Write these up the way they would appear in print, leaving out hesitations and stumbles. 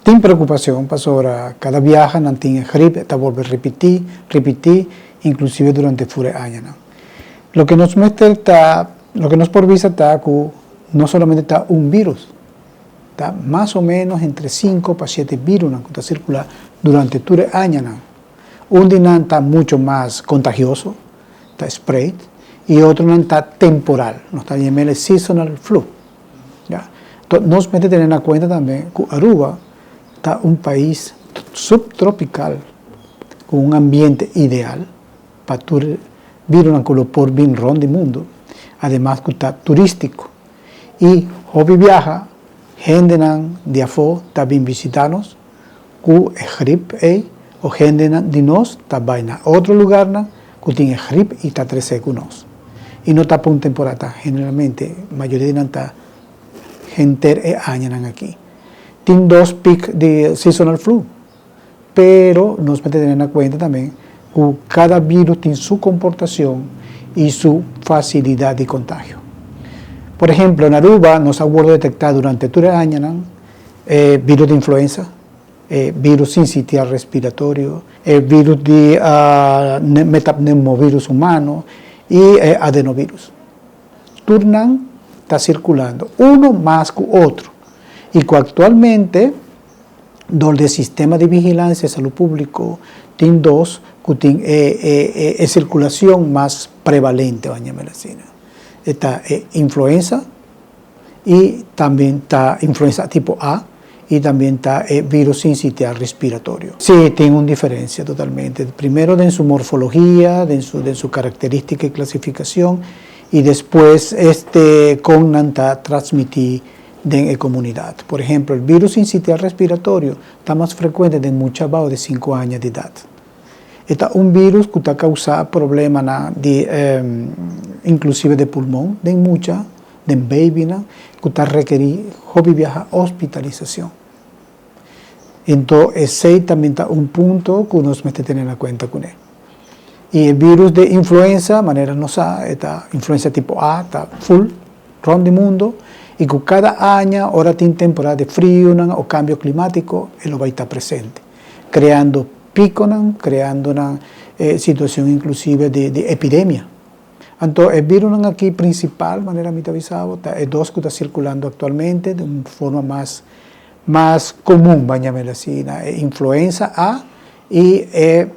Tin preocupacion pasobra cada biaha nan tin e grip e ta bolbe ripiti, ripiti, inclusive durante fur e añanan. Loke nos mester ta, loke nos por bisa ta cu no solamente ta un virus, ta mas o menos entre cinco pa siete virusnan cu ta circula durante tur e añanan. Un di nan ta mucho mas contagioso, ta spread, y otronan ta temporal, nos ta yam'el e seasonal flu. Ya. Enton nos mester tene na cuenta tambe cu Aruba ta un pais subtropical cu un ambiente ideal pa tur virusnan cu lo por bin rond di mundo, ademas cu ta turistico y hopi biaha hendenan di afo ta bin bishita nos cu e grip ey o hendenan di nos ta bay na otro lugarnan cu tin e grip y ta trece cu nos. Y no ta pa un temporada, ta generalmente mayoria di nan ta henter e añanan aki. Tin dos piek di seasonal flu, pero nos mester tene na cuenta tambe cu cada virus tin su comportacion y su facilidad di contagio. Por ehemplo, na Aruba nos a wordo detecta durante tur e añanan e virus di influenza, e virus sincitial respiratorio, e virus di metapneumovirus humano y e adenovirus. Tur nan ta circulando, uno mas cu otro, y cu actualmente dor di e sistema di vigilancia di salud publico tin dos cu tin e e circulacion mas prevalente, ban yama el asina. E ta e influenza y tambe ta influenza tipo A y tambe ta e virus sincitial respiratorio. Si, tin un diferencia totalmente. Primero den su morfologia, den su den su caracteristica y clasificacion y despues este con nan ta transmiti den e comunidad. Por ehemplo, el virus sincitial respiratorio ta mas frecuente den mucha abao di cinco aña di edad. E ta un virus cu ta causa problemanan di inclusive de pulmon den mucha, den babynan, cu ta rekeri hopi biaha hospitalisacion. Ento esey tambe ta un punto cu nos mester tene na cuenta cune. Y e virus de influenza, manera nos sa, e ta influenza tipo A, ta full rond di mundo y cu cada aña ora tin temporada de frionan o cambio climatico e lo bay ta presente, creando piconan, creando nan situacion inclusive di epidemia. Anto e virusnan aki principal, manera mi ta bisa bo, ta e dos cu ta circulando actualmente di un forma mas mas comun, ban yam'el asina, e influenza A y e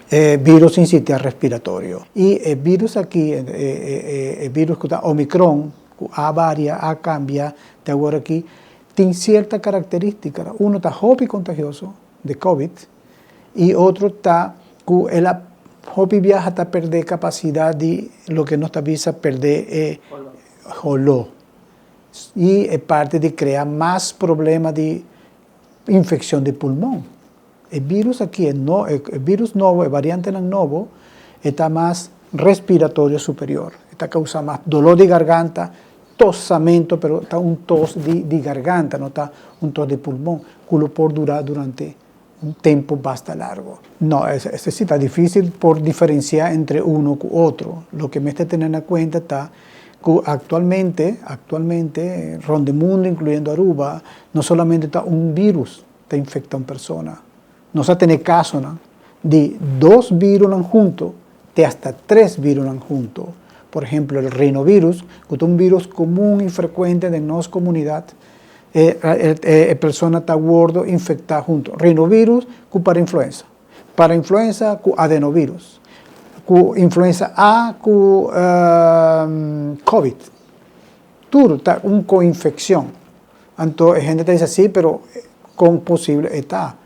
e virus sincitial respiratorio. Y e virus aki, e virus cu ta Omicron, cu a varia, a cambia te awor aki, tin cierta caracteristica. Uno ta hopi contagioso, di Covid, y otro ta cu el a hopi biaha ta perde capacidad di loke nos ta bisa perde e holo y e parti di crea mas problema di infeccion di pulmon. E virus aki, e no, e virus nobo, e variantenan nobo, e ta mas respiratorio superior. E ta causa mas dolor di garganta, tosamento, pero ta un tos di di garganta, no ta un tos di pulmon, cu lo por dura durante un tempo basta largo. No, esei si ta dificil por diferencia entre uno cu otro. Loke mester tene na cuenta ta cu actualmente, actualmente, rond di mundo, incluyendo Aruba, no solamente ta un virus ta infecta un persona. Nos a tene casonan di dos virusnan hunto te hasta tres virusnan hunto. Por ehemplo, el rinovirus, cu ta un virus comun y frecuente den nos comunidad, e e persona ta wordo infecta hunto. Rinovirus cu parainfluenza, parainfluenza cu adenovirus, cu influenza A cu covid. Tur ta un coinfeccion. Anto e hende ta bisa si, pero con posible e ta?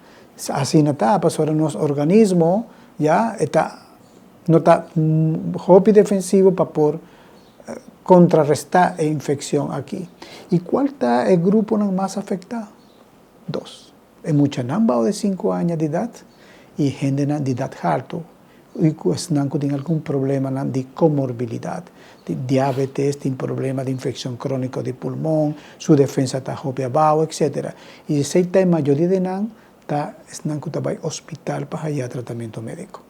Asina ta, pasobra nos organismo ya e ta no ta hopi defensivo pa por contraresta e infeccion aki. Y cual ta e gruponan mas afecta? Dos. E muchanan bao di sinku aña di edat i hendenan di edat haltu i ku esnan ku tin algun problemanan di komorbilidat, di diabetes, tin problema di infekshon króniko di pulmon, su defensa ta hopi abao, etsetera. I esei ta e mayoria di nan ta esnan ku ta bai hospital pa haya tratamentu médiko.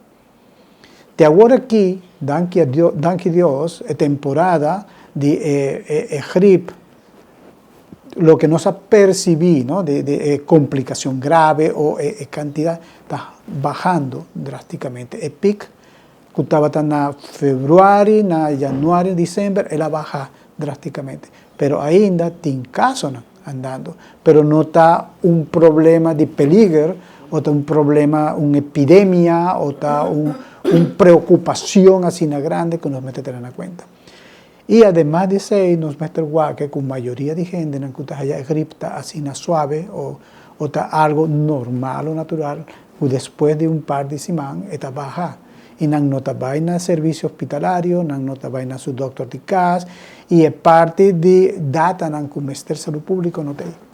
Te awor aki, danki a Dios, danki Dios, e temporada di e e grip. Loke nos a persibí, no, di komplikashon grave òf e kantidat ta bahando drástikamente. E pico ku tabata na febrüari, na yanüari, desèmber, el a baha drástikamente. Pero ainda tin kasonan andando. Pero no ta un problema di peliger, òf ta un problema, un epidemia, òf ta un preokupashon asina grandi ku nos mester tene na kuenta. I ademas di esei, nos mester wak ku mayoria di hendenan ku ta haya grip ta asina suave òf ta algu normal òf natural, ku despues di un par di siman e ta baha. I nan no ta bai na servisio hospitalario, nan no ta bai na su dòkter di kas, i e parti di datanan ku Ministerio di Salú Públiko no tin.